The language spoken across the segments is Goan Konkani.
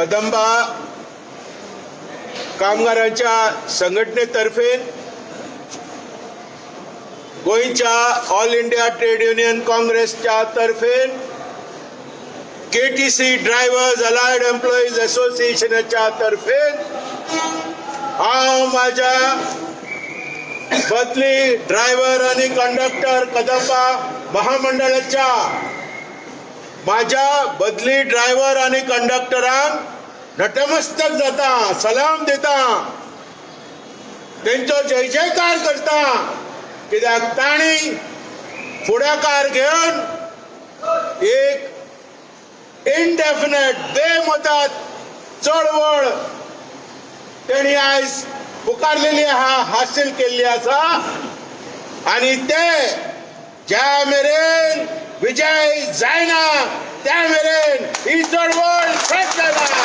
कदंबा कामगारांच्या संघटनेतर्फे गोंयच्या ऑल इंडिया ट्रेड युनियन काँग्रेसच्या तर्फे केटीसी ड्रायव्हर्स अलायड एम्प्लॉईज असोसिएशनाच्या तर्फे हांव माझ्या बदली ड्रायव्हर आणि कंडक्टर कदंबा महामंडळाच्या माझ्या बदली ड्रायव्हर आणि कंडक्टरांक नतमस्तक जाता, सलाम दिता, तेंचो जय जयकार करता. कित्याक तांणी फुडाकार घेवन एक इनडेफिनेट बेमुदत चळवळ तेणी आयज पुकारलेली आहा, हासील केल्ली आसा आनी ते ज्या मेरेन विजय जायना त्या मेरेन ही चळवळ सोडटना.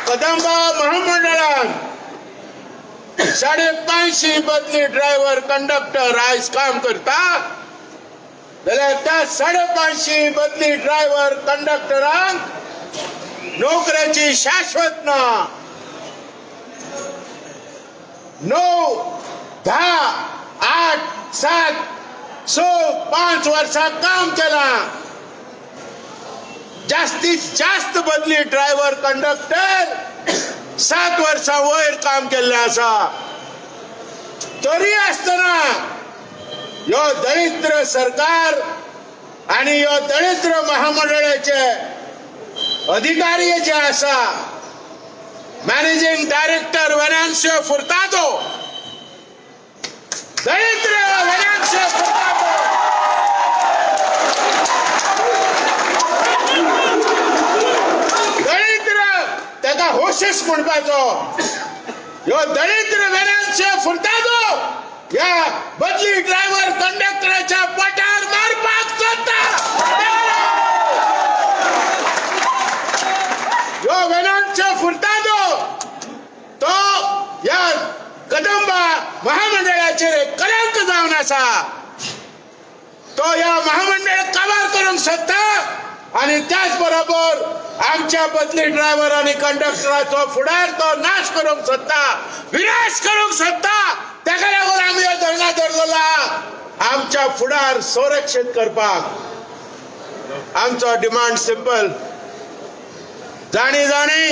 कदंबा महामंडळान 550 बदली ड्रायव्हर कंडक्टर आयज काम करता जाल्यार त्या 550 बदली ड्रायव्हर कंडक्टरांक नोकऱ्याची शाश्वत ना. 9 10 8 7 6 5 वर्सां काम केलां. जास्तीत जास्त बदली ड्रायव्हर कंडक्टर 7 वर्सां वयर काम केल्लें आसा. तरी आसतना ह्यो दरिद्र सरकार आनी ह्यो दरिद्र महामंडळाचे अधिकारी जे आसा, मॅनेजिंग डायरेक्टर वेनान्सियो फुर्तादो, दरिद्र वेनान्सियो फुर्तादो, दरिद्र ताका होशीस म्हणपाचो ह्यो दरिद्र वेनान्सियो फुर्तादो ह्या बदली ड्रायव्हर कंडक्टराच्या पोटार मारपाक सोदता. ह्यो वेनान्सियो फुर्तादो तो ह्या कदंबा महामंडळाचेर एक कलंक जावन आसा. तो ह्या महामंडळ काबार करूंक सोदता आनी त्याच बरोबर आमच्या बदली ड्रायव्हर आनी कंडक्टराचो फुडार तो नाश करूंक सोदता, विनाश करूंक सोदता. ताका लागून आमी हो धरणां दवरला आमच्या फुडार संरक्षीत करपाक. आमचो डिमांड सिंपल, जाणी जाणी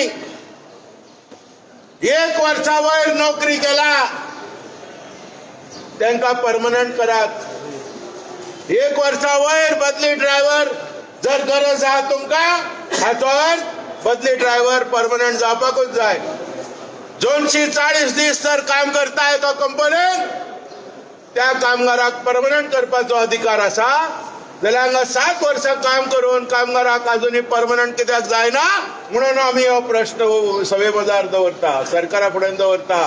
1 वर्सा वयर नोकरी केला तांकां परमनंट करात. 1 वर्सा वयर बदली ड्रायव्हर जर गरज आहा तुमकां, हाचो अर्थ बदली ड्रायव्हर परमनंट जावपाकूच जाय. 240 दीस जर काम करता एका कंपनीन त्या कामगाराक परमनंट करपाचो अधिकार आसा. जाल्यार हांगा 7 वर्सां काम करून कामगाराक अजुनूय परमनंट कित्याक जायना म्हणून आमी हो प्रश्न सभे मजार दवरता, सरकारा फुडें दवरता.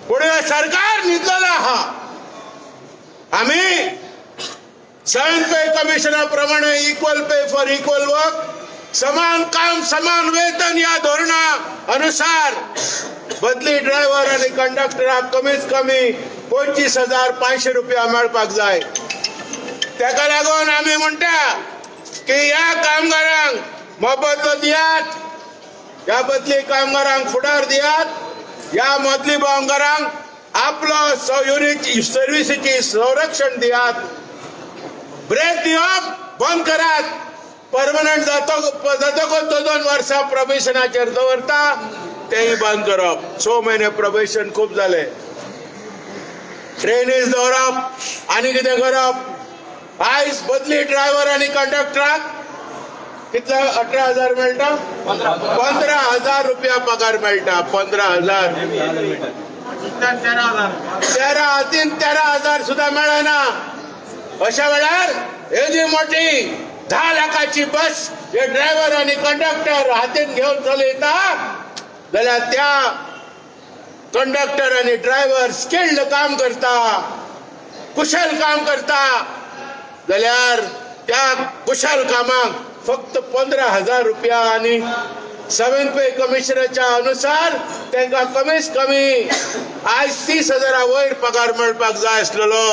पूण सरकार न्हिदलेलें आहा. आमी 7 पे कमिशना प्रमाणे equal pay for equal work, समान काम समान वेतन ह्या धोरणा अनुसार बदली ड्रायव्हर आनी कंडक्टराक कमीत कमी 25,500 रुपया मेळपाक जाय. ताका लागून आमी म्हणटा की ह्या कामगारांक मोबदलो दियात, ह्या बदली कामगारांक फुडार दियात, ह्या मदली कामगारांक आपलो युनिट सर्विसीची संरक्षण दियात, ब्रेक दिवप बंद करात. परमनंट जातकच 2 वर्सां प्रोबेशनाचेर दवरता तेंय बंद करप. 6 म्हयने प्रोबेशन खूब जालें. ट्रेनीज दवरप आनी कितें करप. आयज बदली ड्रायव्हर आनी कंडक्टराक कितले 18,000 मेळटा, 15,000 रुपया पगार मेळटा. 15,000 13 3 13,000 सुद्दां मेळना. अशा वेळार एदी मोठी 10 लाखाची बस हे ड्रायव्हर आनी कंडक्टर हातीन घेवन चलयता जाल्यार त्या कंडक्टर आनी ड्रायव्हर स्किल्ड काम करता, कुशल काम करता जाल्यार त्या कुशल कामाक फक्त 15,000 रुपया आनी 7 पे कमिशनाच्या अनुसार तांकां कमीत कमी आयज 30,000 वयर पगार मेळपाक जाय आसलेलो.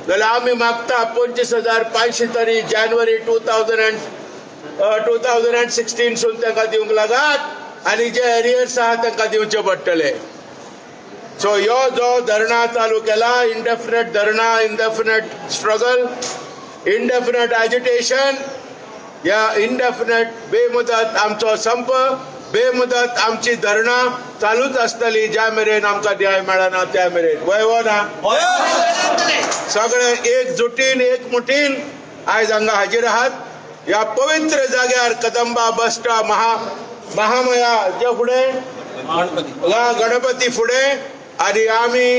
जाल्यार आमी मागता 25,500 तरी जानेवारी 2016 सून तांकां दिवंक लागात आनी जे एरियर्स आहा तांकां दिवचे पडटले. सो ह्यो जो धरणा चालू केला, indefinite dharna, indefinite struggle, indefinite agitation, ह्या इनडेफिनेट बेमुदत आमचो संप, बेमुदत आमची धरणां चालूच आसतली ज्या मेरेन आमकां न्याय मेळना त्या मेरेन. वय वो ना? सगळे एकजुटीन एकमुठीन आयज हांगा हाजीर आहात ह्या पवित्र जाग्यार, कदंबा बस स्टॉप, महामाया जे फुडें, गणपती फुडें. आनी आमी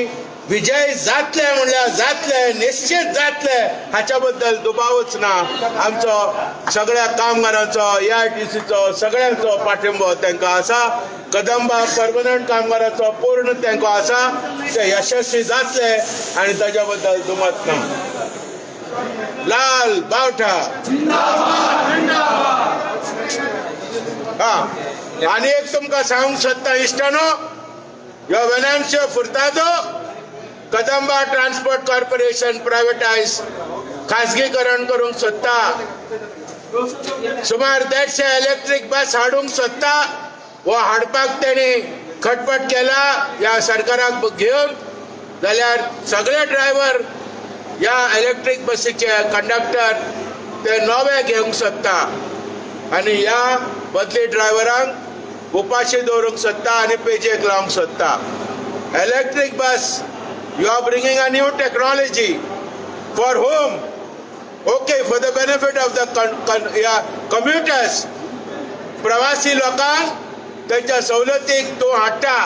विजय जातले म्हणल्यार जातले, निश्चित जातले, हाच्या बद्दल दुबावच ना. आमचो सगळ्या कामगारांचो, एआयटीसीचो, सगळ्यांचो पाठिंबो तांकां आसा. कदंबा परमनंट कामगाराचो पूर्ण तेंको आसा. ते यशस्वी जातले आनी ताच्या बद्दल दुमत ना. लाल बावटा. हा, आनी एक तुमकां सांगूंक सोदता इश्टानो, ह्यो वेनान्सियो फुर्तादो कदंबा ट्रान्सपोर्ट कॉर्पोरेशन प्रायवेटायज, खाजगीकरण करूंक सोदता. सुमार 150 इलेक्ट्रीक बस हाडूंक सोदता. हो हाडपाक तेणी खटपट केला ह्या सरकाराक घेवन, जाल्यार सगळे ड्रायव्हर ह्या इलेक्ट्रीक बसीचे कंडक्टर ते नवे घेवंक सोदता आनी ह्या बदली ड्रायव्हरांक उपाशी दवरूंक सोदता आनी पेजेक लावंक सोदता. Electric bus, you are bringing a new technology. For whom? Okay, for the benefit of the commuters, प्रवासी लोकांक तेंच्या सवलतीक तूं हाडटा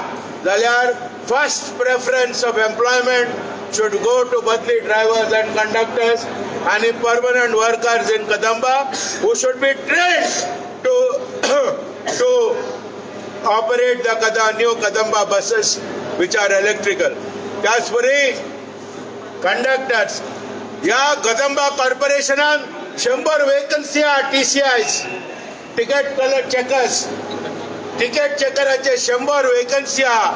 जाल्यार first preference of employment should go to बदली drivers and conductors आनी permanent workers in Kadamba who should be trained to operate the new Kadamba buses which are electrical. त्याचपरी कंडक्टर्स, या कदंबा कॉर्पोरेशनान 100 वेकन्सी आहा. TCIs, ticket colour checkers, ticket चेकराचे 100 vacancy आहा,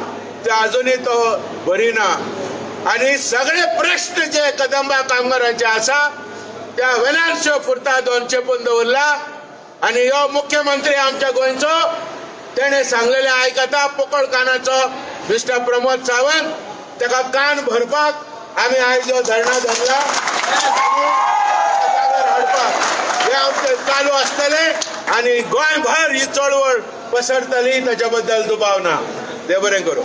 ते अजुनूय तो भरिना. आनी सगळे प्रश्न जे कदंबा कामगारांचे आसा त्या वेनान्सियो फुर्तादोन चेपून दवरला. आनी ह्यो मुख्यमंत्री आमच्या गोंयचो तेणे सांगलेलें आयकता, पोकळ कानाचो मिस्टर प्रमोद सावंत, ताका कान भरपाक आमी आयज ह्यो धरणां धरला, जाग्यार हाडपाक. हे आमचें चालू आसतलें आनी गोंयभर ही चळवळ पसरतली, ताच्या बद्दल दुबाव ना. देव बरें करूं.